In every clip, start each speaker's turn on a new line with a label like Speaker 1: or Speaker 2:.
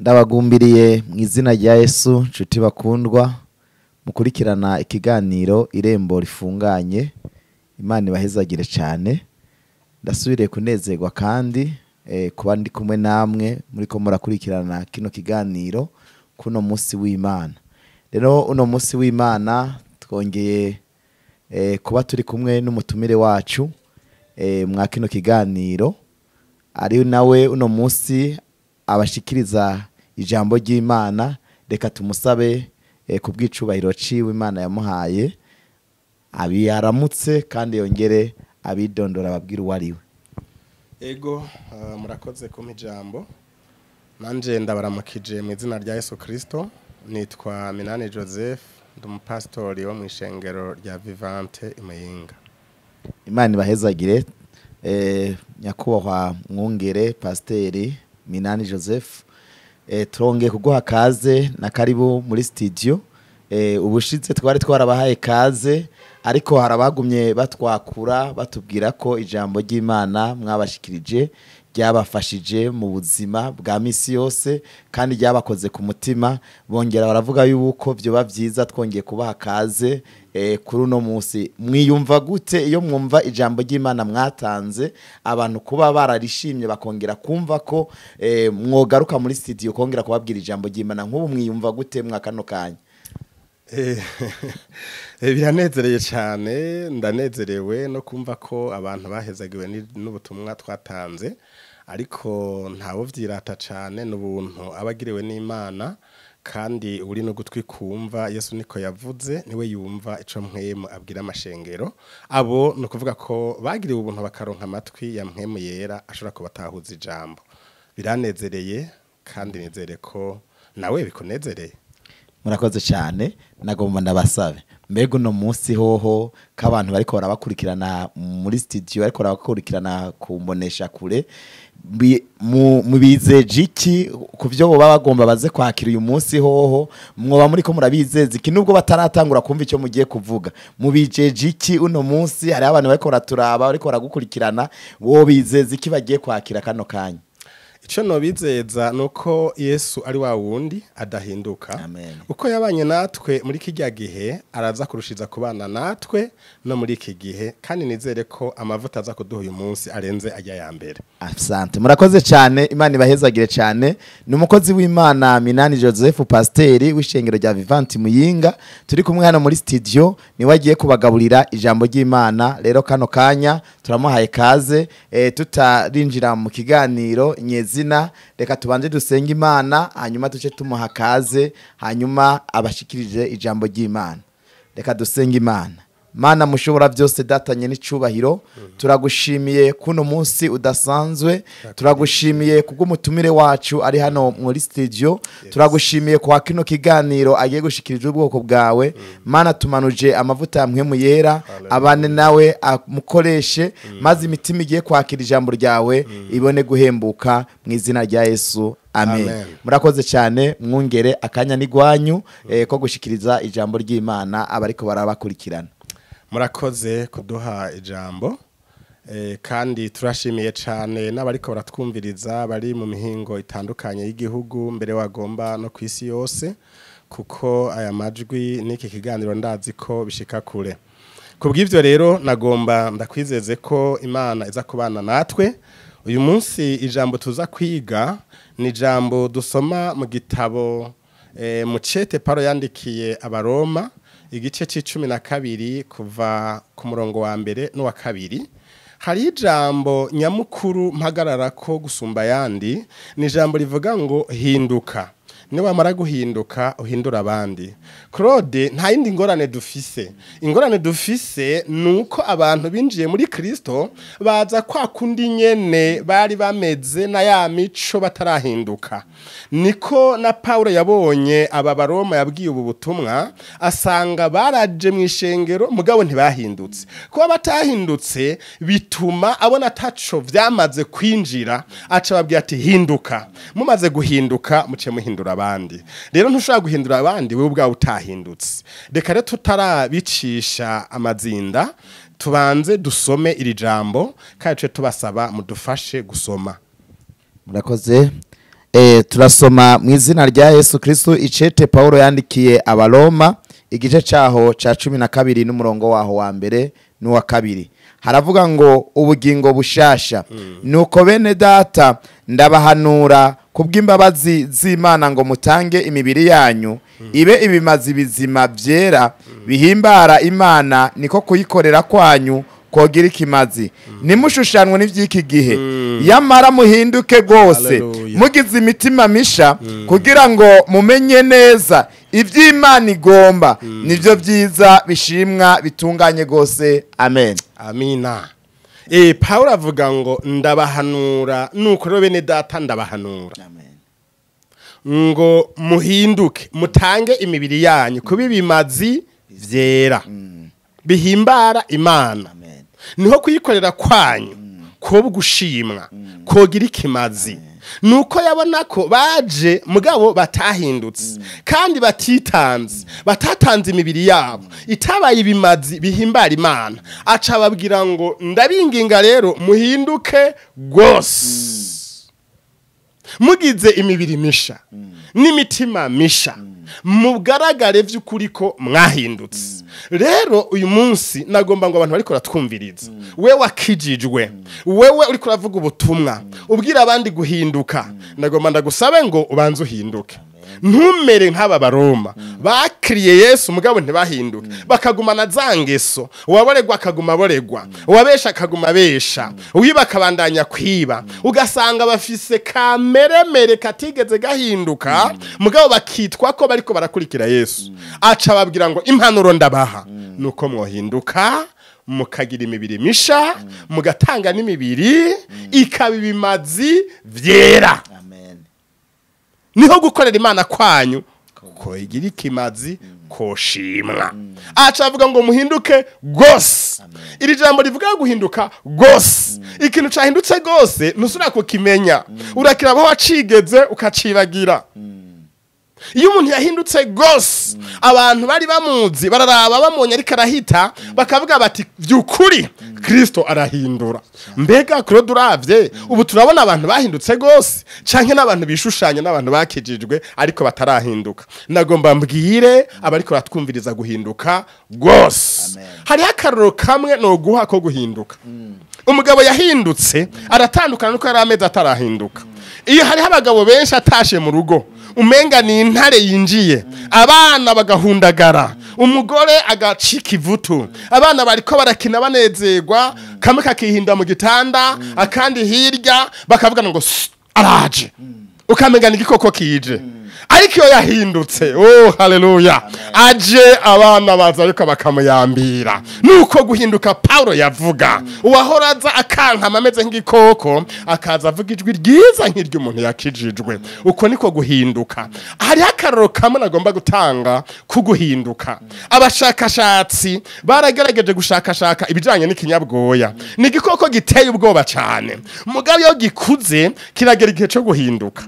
Speaker 1: Ndabagumbiriye mu izina rya Yesu, nshuti bakundwa mukurikirana ikiganiro Irembo Rifunganye. Imana ibahezagire cyane. Ndasubiriye kunezerwa kandi kuba ndi kumwe namwe muriko murakurikirana kino kiganiro kuno munsi w'Imana. Rero uno munsi w'Imana twongeye kuba turi kumwe n'umutumire wacu mwa kino kiganiro, ari nawe uno munsi abashikiriza ijambo ry'Imana. Reka tumusabe kubw'icubahiro ciwe Imana yamuhaye abiyaramutse kandi yongere abidondora ababwira uwo ari we.
Speaker 2: Ego, murakoze kumpa ijambo. Nanje ndabaramukije mu izina rya Yesu Kristo. Nitwa Minani Joseph, ndi umupasitori wo mu ishengero rya Vivante i Muyinga.
Speaker 1: Imana ibahezagire. Nyakubahwa mwungere Pasiteri Minani Joseph, turongeye kuguha kaze na karibu muri studio. Ubushize twari twarabahaye kaze, ariko harabagumye batwakura batubwira ko ijambo ry'Imana mwabashikirije ryabafashije mu buzima bwa misi yose kandi ryabakoze ku mutima. Bongera baravuga yuko byoba byiza twongeye kubaha kaze kuri uno munsi. Mwiyumva gute iyo mwumva ijambo ry'Imana mwatanze abantu kuba bararishimye bakongera kumva ko mwogaruka muri studio kongera kubabwira ijambo ry'Imana? Nk'ubu mwiyumva gute mwa kano kanya?
Speaker 2: Biranezereye cyane, ndanezerewe no kumva ko abantu bahezagiwe n'ubutumwa twatanze, ariko ntawo vyirata cyane n'ubuntu abagiriwe n'Imana, kandi uri no gutwi kumva Yesu niko yavuze, niwe yumva ico mpwemu abwira amashengero. Abo no kuvuga ko bagiriwe ubuntu bakaronka amatwi ya mpwemu yera ashobora kubatahuza ijambo. Biranezereye kandi nizere ko nawe bikunezereye.
Speaker 1: Murakoze cyane. Nagomba ndabasabe, mbega uno munsi hoho k'abantu bariko barabakurikirana muri studio, bariko barabakurikirana kumbonesha kure, mubizeje iki ku byo boba bagomba baze kwakira uyu munsi? Hoho mwoba muriko murabizeza iki nubwo bataratangura kumva icyo mugiye kuvuga? Mubijeje iki uno munsi? Hari abantu bariko baraturaba, bariko baragukurikirana, wo bizeza iki bagiye kwakira kano kanya?
Speaker 2: Ico nobizeza nuko Yesu ari wa wundi adahinduka.
Speaker 1: Amen.
Speaker 2: Uko yabanye natwe muri kijya gihe araza kurushiza kubana natwe no muri iki gihe, kandi nizere ko amavuta aza kuduha uyu munsi arenze ajya ya mbere.
Speaker 1: Asante, murakoze cyane. Imana ibahezagire cyane. Ni umukozi w'Imana Minani Joseph, pasiteri w'ishengero rya Vivante Muyinga, turi kumwe hano muri studio, niwe agiye kubagaburira ijambo ry'Imana. Rero kano kanya turamuhaye kaze. Tutarinjira mu kiganiro nyezina, reka tubanze dusenge Imana, hanyuma tuce tumuha kaze, hanyuma abashikirije ijambo ry'Imana. Reka dusenge Imana. Mana mushobora byose, datanye n'icubahiro, turagushimiye kuno munsi udasanzwe, turagushimiye kubw'umutumire wacu ari hano muri studio, turagushimiye kwa kino kiganiro agiye gushikirije ubwoko bwawe. Mana, tumanuje amavuta ya mpwemu yera abane nawe amukoreshe, maze imitima igiye kwakira ijambo ryawe ibone guhembuka mu izina rya Yesu. Amen.
Speaker 2: Amen.
Speaker 1: Murakoze cyane mwungere, akanya n'igwanyu ko gushikiriza ijambo ry'Imana abariko barabakurikirana.
Speaker 2: Murakoze kuduha ijambo, kandi turashimiye cyane n'abariko baratwumviriza bari mu mihingo itandukanye y'igihugu, mbere wagomba no ku isi yose, kuko aya majwi n'iki kiganiro ndazi ko bishika kure. Kubw'ivyo rero nagomba ndakwizeze ko Imana iza kubana natwe uyu munsi. Ijambo tuza kwiga ni ijambo dusoma mu gitabo mu cete Paulo yandikiye Abaroma, igice c'12 kuva ku murongo wa mbere n'uwa kabiri. Hari ijambo nyamukuru mpagarara ko gusumba ayandi, ni ijambo rivuga ngo hinduka. Niwamara guhinduka uhindura abandi. Claude, nta yindi ngorane dufise. Ingorane dufise nuko abantu binjiye muri Kristo baza kwa kundi nyene bari bameze na ya mico batarahinduka. Niko na Paulo yabonye aba Baroma yabwiye ubu butumwa, asanga baraje mu ishengero mugabo ntibahindutse. Kuba batahindutse bituma abona ataco vyamaze kwinjira, aca babwira ati hinduka. Mumaze guhinduka muce muhindura abandi. Rero ntushobora guhindura abandi wewe ubwawe utahindutse. Reka rero tutarabicisha amazinda tubanze dusome iri jambo, kandi tuce tubasaba mudufashe gusoma.
Speaker 1: Murakoze. Turasoma mu izina rya Yesu Kristo icete Paulo yandikiye Abaroma igice caho ca 12 n'umurongo waho wa mbere n'uwa kabiri. Haravuga ngo ubugingo bushasha. Nuko bene data ndabahanura kubw'imbabazi z'Imana ngo mutange imibiri yanyu ibe ibimazi bizima byera bihimbara Imana, niko kuyikorera kwanyu kogira ikimazi. Nimushushanwe n'ivyiki gihe, yamara muhinduke gose mugize imitima misha, kugira ngo mumenye neza ivy'Imana igomba, nivyo vyiza bishimwa bitunganye gose. Amen.
Speaker 2: Amina. Paulo avuga ngo ndabahanura, nuko rero bene data ndabahanura.
Speaker 1: Amen.
Speaker 2: Ngo muhinduke mutange imibiri yanyu kuba ibimazi vyera bihimbara Imana.
Speaker 1: Amen.
Speaker 2: Niho kuyikorera kwanyu ko gushimwa kogira ikimazi. Nuko yabona ko baje mugabo batahindutse kandi batitanze, batatanze imibiri yabo itabaye ibimazi bihimbara Imana, aca ababwira ngo ndabinginga rero muhinduke gose mugize imibiri misha n'imitima misha, mugaragare vy'ukuri ko mwahindutse. Rero uyu munsi nagomba ngo abantu bariko ratwumviriza, wewe wakijijwe, wewe uriko uravuga ubutumwa ubwira abandi guhinduka, nagomba ndagusabe ngo ubanze uhinduke. Ntumere nk'aba Baroma bakiriye Yesu mugabo ntibahinduke, bakagumana za ngeso, uwaboregwa akaguma aboregwa, uwabesha akaguma abesha, uwiba akabandanya kwiba, ugasanga bafise kameremere katigeze gahinduka, mugabo bakitwa ko bariko barakurikira Yesu. Aca ababwira ngo impanuro ndabaha nuko mwohinduka mukagira imibiri misha, mugatanga n'imibiri ikaba ibimazi vyera.
Speaker 1: Amen.
Speaker 2: Niho gukorera Imana kwanyu ko igira ikimazi koshimwa. Aca avuga ngo muhinduke gose. Iri jambo rivuga guhinduka gose. Ikintu cahindutse gose ntusubira kukimenya, urakira aho wacigeze ukacibagira. Iyo umuntu yahindutse gose, abantu bari bamuzi bararaba bamonye ariko arahita, bakavuga bati vy'ukuri Kristo arahindura. Mbega Claude uravye ubu turabona abantu bahindutse gose canke n'abantu bishushanya n'abantu bakijijwe ariko batarahinduka. Nagomba mbwire abariko baratwumviriza guhinduka gose. Hariho akarorero kamwe no guha ko guhinduka. Umugabo yahindutse aratandukana nuko yari ameze atarahinduka. Iyo hariho abagabo benshi atashe mu rugo, umenga ni intare yinjiye, abana bagahundagara, umugore agacika ivutu, abana bariko barakina banezerwa, kamwe kakihinda mu gitanda, akandi hirya, bakavuga ngo araje, ukamenga ni igikoko kije. Ariko iyo yahindutse, oh haleluya, aje abana baza ariko bakamuyambira. Nuko guhinduka Paulo yavuga, uwahora aza akankama ameze nk'igikoko, akaza avuga ijwi ryiza nk'iry'umuntu yakijijwe. Uko niko guhinduka. Hariho akarorero kamwe nagomba gutanga ku guhinduka. Abashakashatsi baragerageje gushakashaka ibijanye n'ikinyabwoya. Ni igikoko giteye ubwoba cane, mugabo iyo gikuze kiragera igihe cyo guhinduka,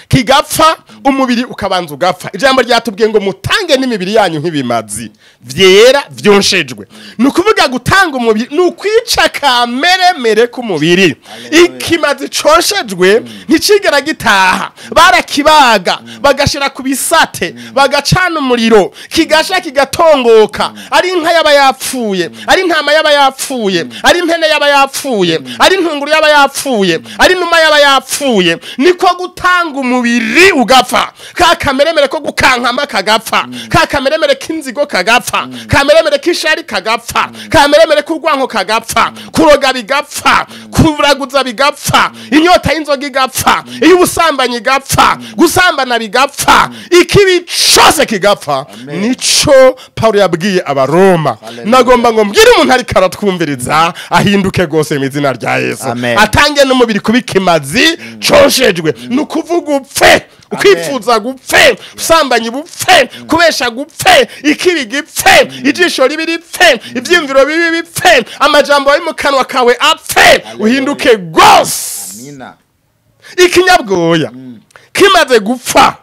Speaker 2: kigapfa, umubiri ukabanza ugapfa. Ijambo ryatubwiye ngo mutange n'imibiri yanyu nk'ibimazi vyera vyonshejwe. Ni ukuvuga gutanga umubiri ni ukwica kameremere k'umubiri. Ikimazi conshejwe nticigera gitaha, barakibaga bagashira ku bisate, bagacana umuriro, kigasha kigatongoka. Ari inka yaba yapfuye, ari intama yaba yapfuye, ari impene yaba yapfuye, ari intunguru yaba yapfuye, ari inuma yaba yapfuye. Niko gutanga umubiri ugapfa, ka kameremere ko gukankama kagapfa, ka kameremere k'inzigo kagapfa, kameremere k'ishari kagapfa, kameremere k'urwanko kagapfa, kuroga bigapfa, kuraguza bigapfa, inyota y'inzoga igapfa, iyo ubusambanyi igapfa, gusambana bigapfa, ikibi cose kigapfa. Nico Paulo yabwiye Abaroma. Nagomba ngo mbwire umuntu ariko aratwumviriza ahinduke gose mu izina rya Yesu, atange n'umubiri kuba ikimazi conshejwe. Ni ukuvuga upfe, ukwifuza gupfe, ubusambanyi bupfe, kubesha gupfe, ikibi gipfe, ijisho ribi ripfe, ivyiyumviro bibi bipfe, amajambo ari mu kanwa kawe apfe, uhinduke gose.
Speaker 1: Amina.
Speaker 2: Ikinyabwoya kimaze gupfa,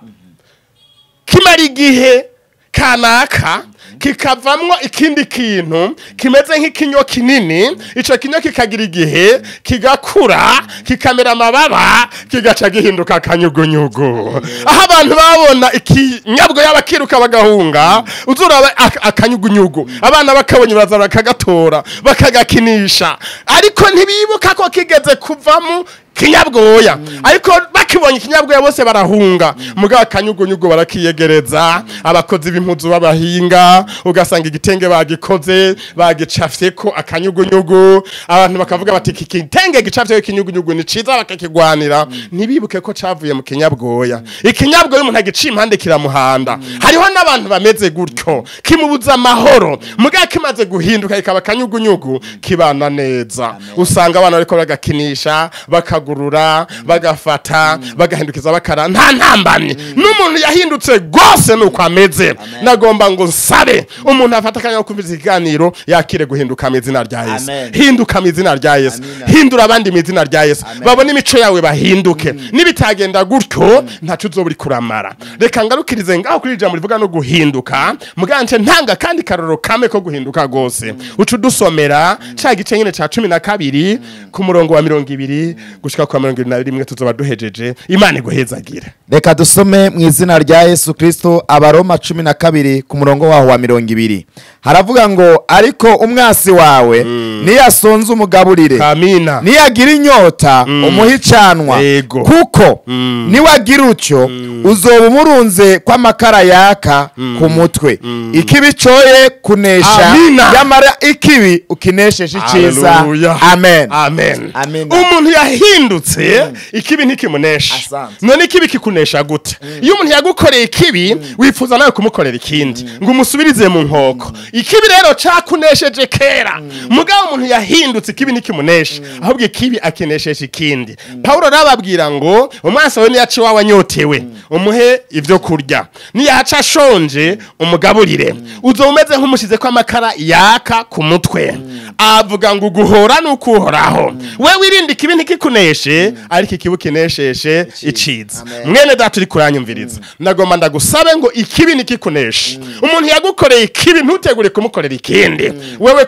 Speaker 2: kimara igihe kanaka Kikavamwo ikindi kintu kimeze nk'ikinyo kinini. Ico kinyo kikagira igihe kigakura, kikamera amababa, kigaca gihinduka akanyugunyugu. Aho abantu babona ikinyabwoya bakiruka bagahunga, uzuraba akanyugunyugu, abana bakabonye baza bakagatora bakagakinisha, ariko ntibibuka ko kigeze kuvamo kinyabwoya. Ariko bakibonye ikinyabwoya bose barahunga, mugabo akanyugunyugu barakiyegereza. Abakozi b'impuzu b'abahinga ugasanga igitenge bagikoze bagicafye ko akanyugunyugu, abantu bakavuga bati iki gitenge gicafye ikinyugunyugu ni ciza, bakakigwanira. Ntibibuke ko cavuye mu kinyabwoya. Ikinyabwoya umuntu agiciye impande kiramuhanda. Hariho n'abantu bameze gutyo, kimubuza amahoro, mugabo kimaze guhinduka kikaba akanyugunyugu kibana neza. Usanga abana bariko bagakinisha, bakagurura, bagafata, bagahindukiza, bakara, nta ntambamye. N'umuntu yahindutse rwose nuko ameze. Nagomba ngo nsabe umuntu afata akanya ko kumviriza ikiganiro yakire guhinduka mu izina rya Yesu.
Speaker 1: Amen.
Speaker 2: Hinduka mu izina rya Yesu.
Speaker 1: Amina.
Speaker 2: Hindura abandi mu izina rya Yesu.
Speaker 1: Amen.
Speaker 2: Babone imico yawe bahinduke. Nibitagenda gutyo ntaco uzoba uri kuramara. Reka ngarukirize ngaho kuri ijambo rivuga no guhinduka, muganje ntanga kandi karoro kame ko guhinduka gose. Uca udusomera ca gice nyene ca 12 ku murongo wa 20 gushika kwa 21, tuzoba duhejeje. Imana iguhezagire.
Speaker 1: Reka dusome mu izina rya Yesu Kristo Abaroma 12 ku murongo waho wa 20. Haravuga ngo ariko umwasi wawe niyasonza umugaburire,
Speaker 2: Amina.
Speaker 1: niyagira inyota umuhe icanwa,
Speaker 2: Yego.
Speaker 1: kuko niwagira utyo uzoba umurunze kw'amakara yaka ku mutwe. Ikibi coye kunesha,
Speaker 2: Amina.
Speaker 1: yamara ikibi ukinesheje iciza.
Speaker 2: Hallelujah.
Speaker 1: Amen.
Speaker 2: Amen.
Speaker 1: Amen.
Speaker 2: Umuntu yahindutse ikibi ntikimunesha.
Speaker 1: Asante.
Speaker 2: None ikibi kikunesha gute? Iyo umuntu yagukoreye ikibi wifuza nawe kumukorera ikindi ngo umusubirize mu nkoko. Ikibi rero cakunesheje kera, mugabo umuntu yahindutse ikibi ntikimunesha, ahubwo ikibi akinesheje ikindi. Paulo arababwira ngo umwansi wawe niyaca iwawe anyotewe umuhe ivyo kurya, niyaca ashonje umugaburire, uzoba umeze nk'umushize ko amakara yaka ku mutwe. Avuga ngo uguhora nukuhoraho, we wirinde ikibi ntikikuneshe, ariko ikibi ukinesheshe iciza.
Speaker 1: Amen.
Speaker 2: Mwene data uri kuranyumviriza, ndagomba ndagusabe ngo ikibi ntikikuneshe. Umuntu yagukoreye ikibi ntutegure kumukorera ikindi, wewe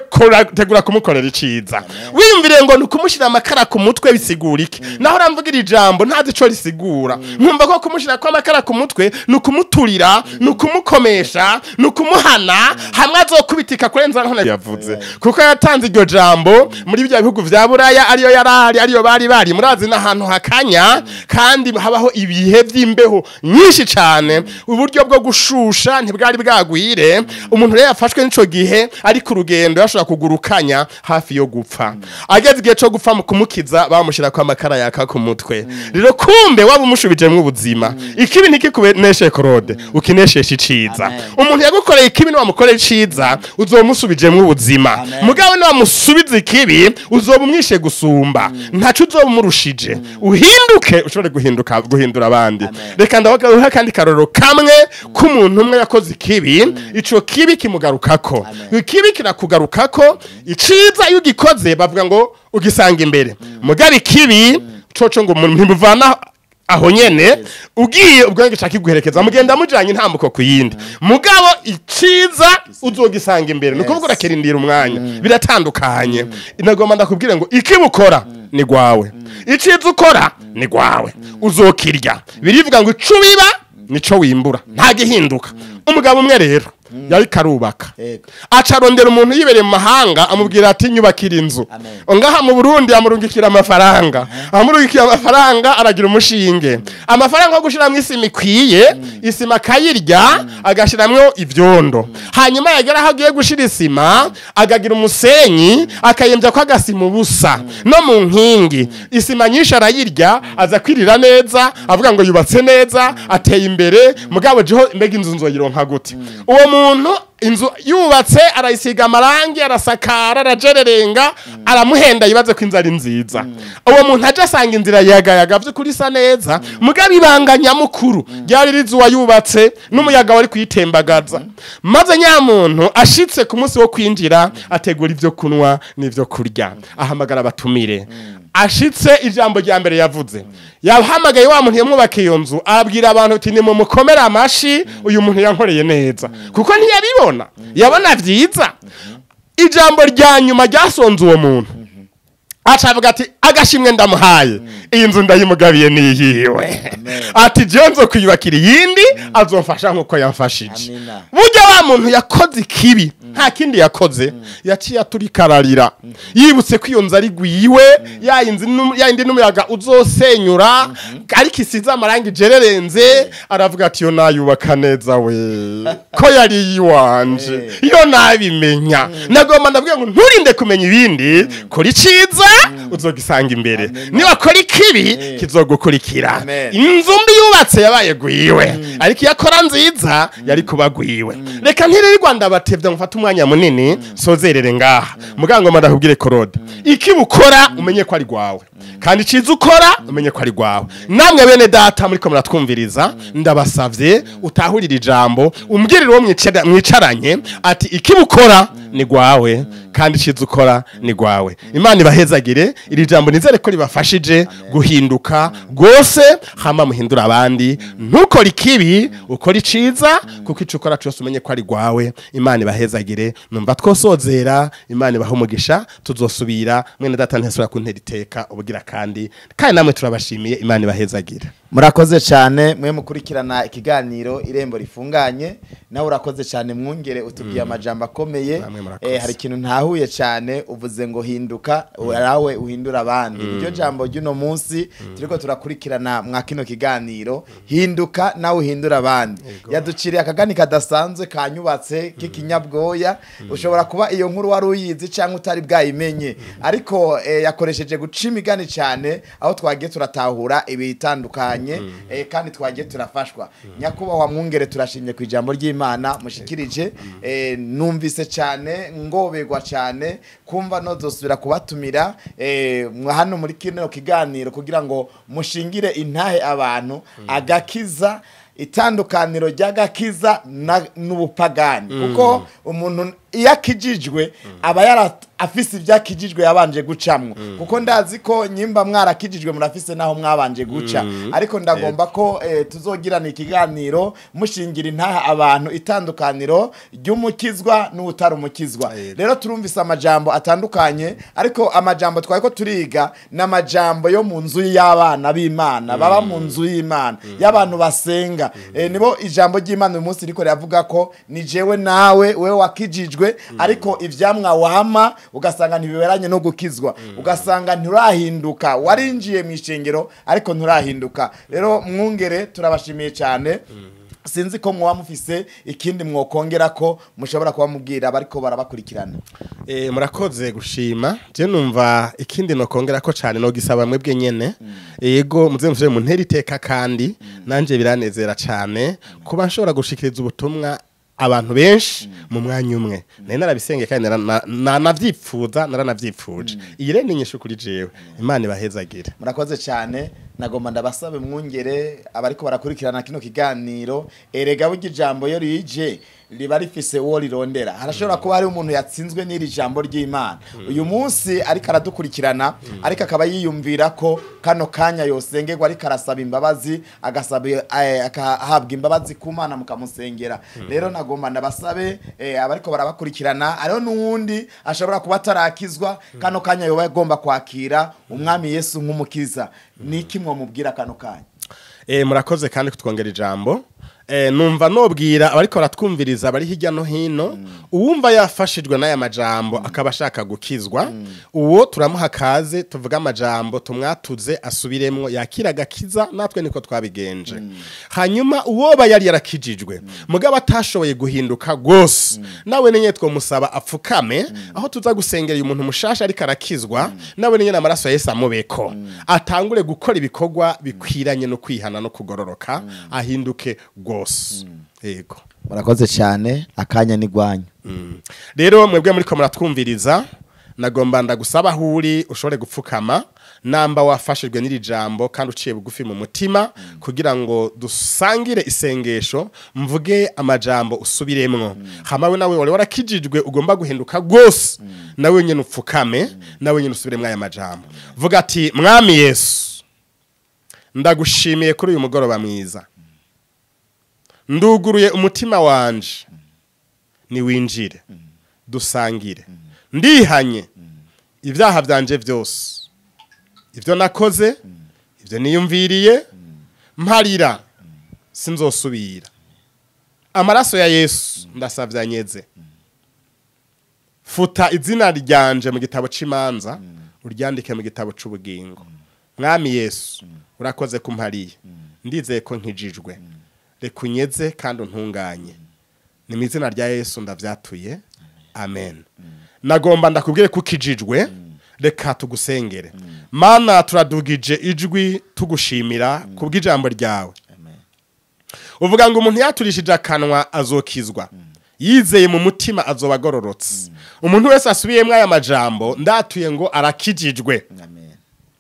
Speaker 2: tegura kumukorera iciza. Wiyumvire ngo nukumushyira amakara ku mutwe bisigura iki? Naho uramvugira ijambo ntazi ico risigura, nkumva ko kumushyira kw'amakara ku mutwe ni ukumuturira, ni ukumukomesha, ni ukumuhana hamwe azokubitika kurenza aho yavuze, kuko yatanze iryo jambo muri bya bihugu vya Buraya ariyo yarari ariyo bari bari murazi n'ahantu hakanya kandi habaho ibihe vy'imbeho nyinshi cane, uburyo bwo gushusha ntibwari bwagwire. Umuntu rero yafashwe n'ico gihe ari ku rugendo yashobora kugurukanya hafi yo gupfa, ageze igihe co gupfa mu kumukiza bamushira kwa amakara yaka ku mutwe. Rero kumbe waba umushubijemwo ubuzima. Ikibi ntikikuneshe Claude, ukinesheshe iciza.
Speaker 1: Amen.
Speaker 2: Umuntu yagukoreye ikibi niwamukorera iciza uzomusubijemwo ubuzima.
Speaker 1: Amen.
Speaker 2: Mugabo niwamusubiza ikibi uzoba umwishe gusumba, ntaco uzoba umurushije. Uhinduke ushobore guhinduka guhindura abandi. Reka ndabaha kandi karoro kamwe k'umuntu umwe yakoze ikibi, ico kibi kimugarukako. Ikibi kirakugarukako, iciza iyo ugikoze bavuga ngo ugisanga imbere, mugabo ikibi coco ngo umuntu ntimuvana aho nyene, ugiye ubwenge caka kiguherekeza, mugenda mujanye intambuko ku yindi, mugabo iciza uzogisanga imbere. Nukuvuga urakirindira umwanya, biratandukanye. Nagomba ndakubwire ngo ikibukora ni gwawe, iciza ukora ni gwawe, uzokirya. Birivuga ngo ico ubiba nico wimbura, nta gihinduka. Umugabo umwe rero yari karubaka,
Speaker 1: Yego.
Speaker 2: acarondera umuntu yibereye mu mahanga, amubwira ati nyubakira inzu
Speaker 1: Amen.
Speaker 2: ngaha mu Burundi. Amurungikira amafaranga, amurungikira amafaranga, aragira umushinge, amafaranga yo gushiramwo isima ikwiye, isima akayirya, agashiramwo ivyondo. Hanyuma yagera aho agiye gushira isima agagira umusenyi akayemvya ko agasima ubusa no mu nkingi, isima nyinshi arayirya, aza kwirira neza, avuga ngo yubatse neza, ateye imbere. Mugabo jeho mbega inzu nzoyironka gute? Uwo muntu inzu yubatse arayisiga amarangi, arasakara, arajererenga, aramuhenda yibaze ko inzu ari nziza. Uwo muntu aje asanga inzira yagayaga vy'ukuri isa neza, mugabo ibanga nyamukuru ryari rizi uwayubatse n'umuyaga wari kuyitembagaza. Maze nyamuntu ashitse ku munsi wo kwinjira ategura ivyo kunywa n'ivyo kurya, ahamagara abatumire. Ashitse ijambo rya mbere yavuze, yahamagaye wa muntu yamwubakiye iyo nzu, abwira abantu ati nimumukomere amashi, uyu muntu yankoreye neza, kuko ntiyabibona, yabona vyiza. Ijambo rya nyuma ryasonze uwo muntu, acavuga ati agashimwe ndamuhaye, iyi nzu ndayimugabiye niyiwe, ati jewe nzokuyubakira iyindi, azomfasha nkuko yamfashije. Burya wa muntu yakoze ikibi, nta kindi yakoze, yaciye aturikararira, yibutse ko iyo nzu ari gwiwe, ya yindi n'umuyaga uzosenyura, ariko isize amarangi jererenze, aravuga ati yo nayubaka neza we, ko yari iyiwanje, iyo nabimenya. Nagomba ndabwira ngo nturinde kumenya ibindi, kora iciza uzogisanga imbere, niwakora ikibi kizogukurikira. Inzu mbi yubatse yabaye gwiwe, ariko iyo akora nziza yari kuba gwiwe. Reka ntirirwa ndabatevya ngo mfate umwanya munini, sozerere ngaha. Mugango ndakubwire Korode, ikibi ukora umenye ko ari gwawe, kandi iciza ukora umenye ko ari gwawe. Namwe bene data muriko muratwumviriza, ndabasavye utahurira ijambo, umbwirire uwo mwicaranye ati ikibi ukora ni gwawe, kandi iciza ukora ni gwawe. Imana ibahezagire. Iri jambo nizere ko ribafashije guhinduka gose, hama muhindura abandi. Ntukore ikibi, ukora iciza, kuko ico ukora cyose umenye ko ari gwawe. Imana ibahezagire. Numva twosozera, Imana ibahe umugisha, tuzosubira. Mwene data ntesura kuntera iteka ubugira kandi namwe turabashimiye. Imana ibahezagire.
Speaker 1: Murakoze cyane mwe mukurikirana ikiganiro Irembo Rifunganye. Nawe urakoze cyane mwungere, utubwiye amajambo akomeye.
Speaker 2: Namwe murakoze.
Speaker 1: Hari ikintu ntahuye cyane, uvuze ngo hinduka nawe uhindura abandi. Iryo jambo ry'uno munsi turiko turakurikirana mwa kino kiganiro, hinduka nawe uhindura abandi. Yaduciriye akagani kadasanzwe kanyubatse k'ikinyabwoya. Ushobora kuba iyo nkuru wari uyizi cyangwa utari bwayimenye, ariko yakoresheje guca imigani cyane, aho twagiye turatahura ibitandukanye, kandi twagiye turafashwa. Nyakubahwa mwungere, turashimye ku ijambo ry'Imana mushikirije. Numvise cyane ngoberwa cyane kumva nozosubira kubatumira hano muri kino kiganiro, kugira ngo mushingire intahe abantu agakiza, itandukaniro ry'agakiza n'ubupagani, kuko umuntu iyo akijijwe aba yara afise ibyakijijwe yabanje gucamwo, kuko ndazi ko nyimba mwarakijijwe murafise naho mwabanje guca. Ariko ndagomba ko tuzogirana ikiganiro mushingira intaha abantu itandukaniro ry'umukizwa n'utari umukizwa. Rero turumvise amajambo atandukanye, ariko amajambo twari ko turiga ni amajambo yo mu nzu y'abana b'Imana, baba mu nzu y'Imana, y'abantu basenga. Nibo ijambo ry'Imana uyu munsi riko riravuga ko ni jewe nawe, wewe wakijijwe, ariko ivyamwa wama ugasanga ntibiberanye no gukizwa, ugasanga nturahinduka, warinjiye mu ishengero ariko nturahinduka. Rero mwungere, turabashimiye cyane. Sinzi ko muba mufise ikindi mwokongera ko mushobora kuba mubwira bariko barabakurikirana.
Speaker 2: Murakoze gushima. Je numva ikindi nokongera ko cyane no gisaba mwebwe nyene. Yego, muze musubire mu ntera iteka, kandi nanje biranezera cyane kuba nshobora gushikiriza ubutumwa abantu benshi mu mwanya umwe. Nari narabisengeye kandi nanavyipfuza, naranavyipfuje. Iyi rero ni inyishu kuri jewe. Imana ibahezagire.
Speaker 1: Murakoze cyane. Nagomba ndabasabe mwungere, abariko barakurikirana kino kiganiro, erega burya ijambo iyo rije riba rifise uwo rirondera. Harashobora kuba hari umuntu yatsinzwe n'iri jambo ry'Imana uyu munsi ariko aradukurikirana, ariko akaba yiyumvira ko kano kanya yosengerwa, ariko arasaba imbabazi, agasaba akahabwa imbabazi ku Mana, mukamusengera. Rero nagomba ndabasabe abariko barabakurikirana, hariho n'uwundi ashobora kuba atarakizwa kano kanya, yoba agomba kwakira Umwami Yesu nk'umukiza. Niki mwomubwira kano kanya?
Speaker 2: Murakoze kandi kutwongera ijambo. Numva nobwira abariko baratwumviriza bari hirya no hino, uwumva yafashijwe n'aya majambo akaba ashaka gukizwa, uwo turamuha kaze, tuvuga amajambo tumwatuze, asubiremwo, yakira agakiza, natwe niko twabigenje. Hanyuma uwoba yari yarakijijwe mugabo atashoboye guhinduka gose, nawe nenye twomusaba apfukame aho tuza gusengera uyu muntu mushasha ariko arakizwa, nawe nenye amaraso ya Yesu amubeko, atangure gukora ibikorwa bikwiranye no kwihana no kugororoka, ahinduke gose. Yego.
Speaker 1: Murakoze cyane, akanya ni gwanyu.
Speaker 2: Rero mwebwe muriko muratwumviriza, nagomba ndagusaba aho uri ushobore gupfukama. Namba wafashijwe n'iri jambo kandi uciye bugufi mu mutima, kugira ngo dusangire isengesho, mvuge amajambo usubiremwo. Hama nawe wari warakijijwe ugomba guhinduka gose, nawe nyene upfukame, nawe nyene usubiremwo aya majambo. Vuga ati: Mwami Yesu, ndagushimiye kuri uyu mugoroba mwiza, nduguruye umutima wanje, niwinjire dusangire, ndihanye ibyaha byanje byose, ibyo nakoze, ibyo niyumviriye, mparira sinzosubira. Amaraso ya Yesu ndasavye anyeze, futa izina ryanje mu gitabo c'imanza, uryandike mu gitabo c'ubugingo. Mwami Yesu, urakoze kumpariye, ndizeye ko nkijijwe, reka unyeze kandi untunganye, ni mu izina rya Yesu ndavyatuye, amen. Nagomba ndakubwire ko ukijijwe, reka tugusengere. Mana, turadugije ijwi tugushimira kubw'ijambo ryawe. Uvuga ngo umuntu yaturishije akanwa azokizwa, yizeye mu mutima azoba agororotse. Umuntu wese asubiyemwo aya majambo, ndatuye ngo arakijijwe,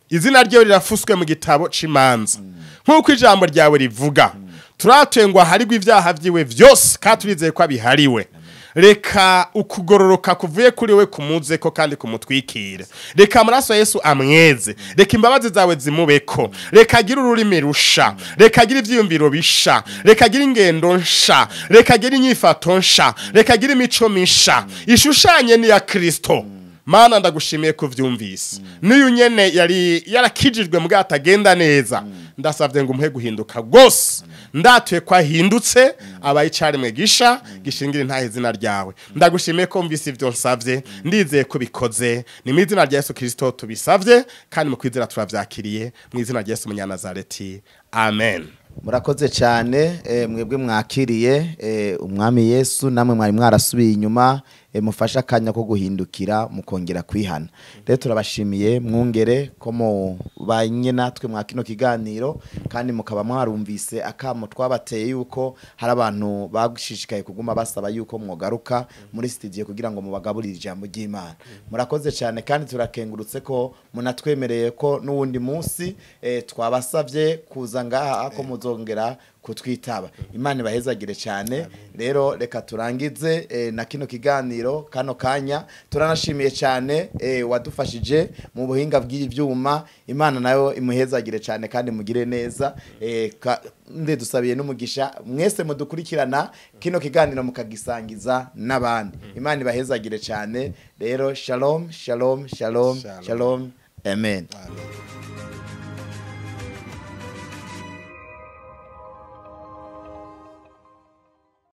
Speaker 2: izina rye rirafuswe mu gitabo c'imanza nk'uko ijambo ryawe rivuga. Turatuye ngo aharigwe ibyaha vyiwe vyose, kandi turizeye ko abihariwe. Reka ukugororoka kuvuye kuri we kumuzeko kandi kumutwikire. Reka amaraso ya Yesu amweze, reka imbabazi zawe zimubeko, reka agire ururimi rusha, reka agire ivyiyumviro bisha, reka agire ingendo nsha, reka agire inyifato nsha, reka agire imico misha ishushanye n'iya Kristo. Mana, ndagushimiye ko vyumvise. N'uyu nyene yari yarakijijwe mbwa atagenda neza, ndasavye ngo umuhe guhinduka gose. Ndatuye ko ahindutse, abaye icaremwe gisha gishingira intahe izina ryawe. Ndagushimiye ko mvise ivyo nsavye, ndizeye ko bikoze. Ni mu izina rya Yesu Kristo tubisavye, kandi mu kwizera turavyakiriye, mu izina rya Yesu Munyanazareti, amen.
Speaker 1: Murakoze cyane, mwebwe mwakiriye umwami Yesu, namwe mwari mwarasubiye inyuma, mufashe akanya ko guhindukira mukongera kwihana. Rero turabashimiye mwungere ko mubanye natwe mwa kino kiganiro, kandi mukaba mwarumvise akamo twabateye yuko hari abantu bagushishikaye kuguma basaba yuko mwogaruka muri studio kugira ngo mubagaburire ijambo ry'Imana. Murakoze cyane, kandi turakengurutse ko munatwemereye ko n'uwundi munsi twabasavye kuza ngaha ko muzongera kutwitaba. Imana ibahezagire cyane. Rero reka turangize na kino kiganiro kano kanya. Turanashimiye cyane wadufashije mu buhinga bw'ivyuma. Imana nayo imuhezagire cyane kandi mugire neza. Dusabiye n'umugisha mwese mudukurikirana kino kiganiro mukagisangiza n'abandi. Imana ibahezagire cyane. Rero shalom, shalom, shalom, shalom, amen.
Speaker 2: Amen.